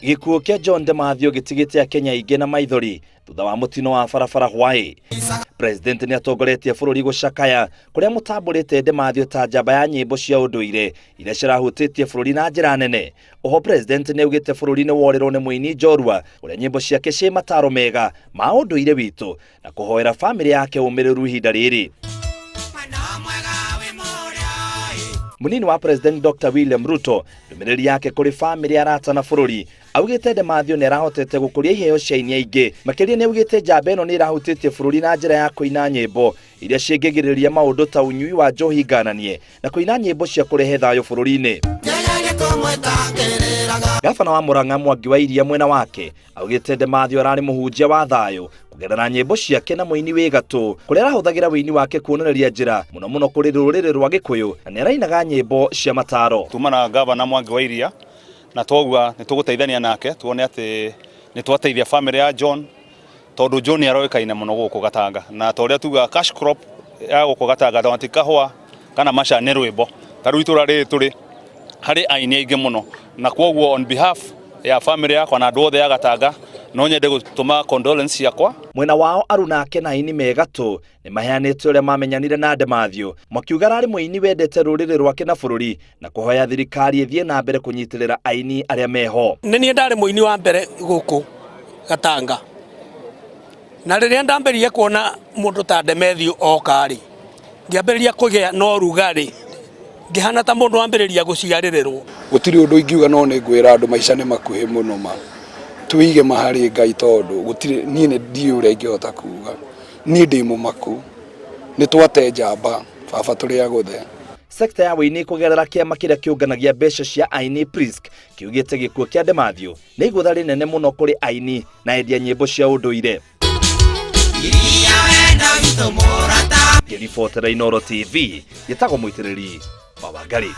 Gĩkuũ kĩa John Demathew gĩtigĩte Akenya aingĩ na maithori thutha wa mũtino wa barabara hwaĩ. President nĩ atongoretie bũrũri gũcakaya kũrĩa mũtambũrĩte Demathew ta njamba ya nyĩmbo cia ũndũire iria cirahutĩtie bũrũri na njĩra nene. Oho President nĩ augĩte bũrũri nĩ worĩrwo nĩ mũini njorua ũrĩa nyĩmbo ciake ciĩ mataro mega ma ũndũire witũ na kũhoera famĩlĩ yake ũmĩrĩru ihinda rĩrĩ. Mũnini wa President Dr. William Ruto ndũmĩrĩri yake kũrĩ famĩlĩ, arata na bũrũri augĩte Demathew nĩ arahotete gũkũria iheo cia aini aingĩ. Makĩria nĩ augĩte njamba ĩno nĩ ĩrahutĩtie bũrũri na njĩra ya kũina nyĩmbo iria cingĩgirĩrĩria maũndũ ta ũnyui wa njohi ngananie na kũina nyĩmbo cia kũrehe thayũ bũrũri-inĩ. Gabana wa Murang'a Mwangi wa Iria mwena wake augĩte Demathew ararĩ mũhunjia wa thayũ kũgerera nyĩmbo ciake na mũini wĩ gatũ kũrĩa arahũthagĩra wĩini wake kuonereria njĩra mũno mũno kũrĩ rũrĩrĩ rwa Gĩkũyũ na nĩ arainaga nyĩmbo cia mataro. Tuma na gavana Mwangi wa Iria na twauga nĩ tũgũteithania nake tuone atĩ nĩ twateithia family ya John tondũ John nĩ aroĩkaine mũno gũkũ Gatanga na ta ũrĩa tugaga cash crop ya gũkũ Gatanga ti kahũa kana macani nĩ rwĩmbo. Ta rĩu itũra rĩrĩ tũrĩ harĩ aini aingĩ mũno na kwoguo on behalf ya family yakwa na andũ othe a Gatanga no nyende gũtũma condolence ciakwa. Mwena wao aruna ake na aini me gatũ nĩ maheanĩte ũrĩa mamenyanire na Demathew makiuga ararĩ mũini wendete rũrĩrĩ rwake na bũrũri na kũhoya thirikari ĩthiĩ na mbere kũnyitĩrĩra aini arĩa meho. Nĩ niĩ ndarĩ mũini wa mbere gũkũ Gatanga na rĩrĩa ndambĩrĩria kuona mũndũ ta Demathew oka rĩ, ngĩambĩrĩria kũgĩa na ũrugarĩ ngĩhana ta mũndũ wambĩrĩria gũciarĩrĩrwo. Gũtirĩ ũndũ ingiuga no nĩ ngwĩra andũ maica nĩ makuhĩ mũno ma twĩige ma harĩ Ngai tondũ gũtirĩ niĩ nĩ ndiũĩ ũrĩa ingĩhota kuga niĩ ndĩ mũmaku nĩ twate njamba baba tũrĩ agũthe. Sekta ya wĩini kũgerera kĩama kĩrĩa kĩũnganagia mbeca cia aini PRISK kĩugĩte gĩkuũ kĩa Demathew nĩ igũtha rĩnene mũno kũrĩ aini na endia nyĩmbo cia ũndũire. Ngĩribotera Inooro TV, njĩtagwo Mũitĩrĩri wa Wangari.